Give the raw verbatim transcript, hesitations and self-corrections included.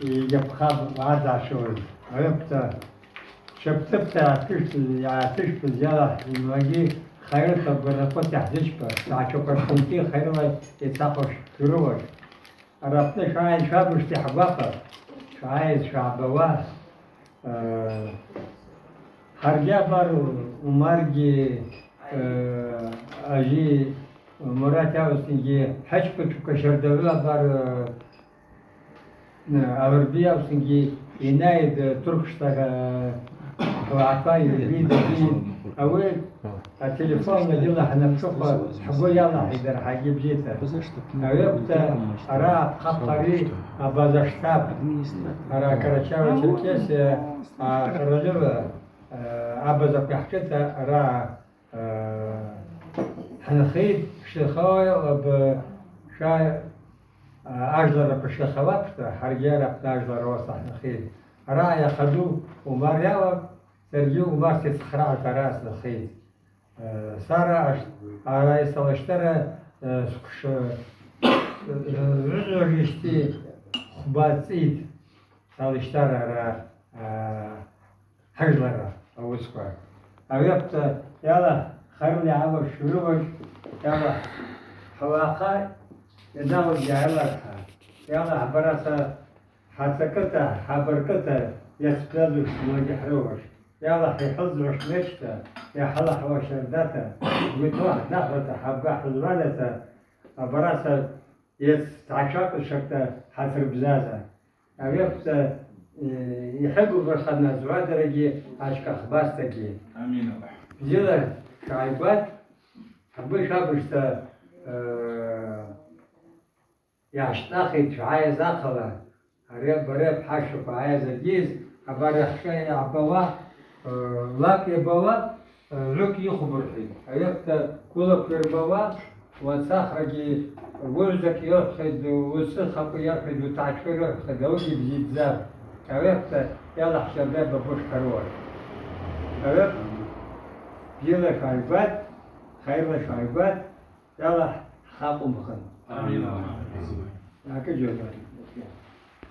Йгьапхъапӏ уагӏа дгӏащуаз. Ауи апта, щаптыпта йгӏатыш-, йгӏатышпыз йалахӏ зымгӏвагьи хайрата гваракъвыта йгьдзычпа, дгӏачваквашквынти хайрала йцахуаш шврыуаш. Араъа апны швгӏайыз швабыжта йхӏгвапа, швгӏайыз швгӏбауа. Э, гьаргьи абар Умаргьи, э, Ажи Мурат йауыснгьи хӏыджква чӏвква щардагӏвы абар, э, Алырби йауыснгьи йнайитӏ, э, Туркстан, э, хӏвагӏаква йырбитӏ, ауи ателефон лагьила хӏнапшыхъва хӏгвы йалахӏитӏ, дара хӏагьи бзита. Ауи апта араъа апхъахъари абаза штаб, араъа Карачаево-Черкесия, а, Королева, э, абазаква йхӏхъвита араъа Э, хӏынхитӏ, пшдахауа, лаб, ша, э, ажвлара пшдахауа апшта, гьаргьи араъа апны ажвлара ауаса хӏынхитӏ. Араъа йа хъаду Умар йаъапӏ, саргьи Умар сицхърагӏата араъа снхитӏ. Э, сара аш-, араъа йсалащтара, э, сквш-, э, гӏвыжважвищти хвба цӏитӏ. Салищтара араъа, а, хӏыжвлара ауысква. Ауи апта йала хайрла йгӏалаш шврыуаш, йала хӏвагӏаква йаналугьи гӏайлархӏа, йала хӏбараса хӏацакӏыта, хӏабаркӏыта йацхъазуш зымгӏвагьи хӏрыуаш, йала хӏихӏылдзуш мечта, йхӏалахӏуа щардата, гвитуа хӏнахӏвата, хӏабга хӏызгӏвадата, абараса йацдгӏачвакӏвызшакӏта хӏацырбзаза. Ауи апта, э, йхӏыгвыбырхъана згӏвадарагьи ачкъахбазтагьи. Амин. Бзила швгӏайгватӏ, хӏгвы швабыжта, э, йгӏащтӏахитӏ швгӏайаз ахъала, ари бара бхӏащуква гӏайаз агьиз, абар ахшара йгӏбауа, э, лакӏ йабауа, Гӏвыкӏ йыхвбурхӏитӏ, ауи апта кӏвылакв йырбауа, уацахрагьи уыгӏвзакӏ йырхӏвхитӏ, уыцӏыхъакӏ йырхӏвхитӏ, утгӏачва йырхӏвхитӏ, ауыгьи бзидздзапӏ. Ауи апта йала хӏщарда бабуш хъаруа. Ауи апта бзила швгӏайгватӏ, хайрла швгӏайгватӏ, йала хӏхъакъумхын. Амин. Акӏы джьалаль.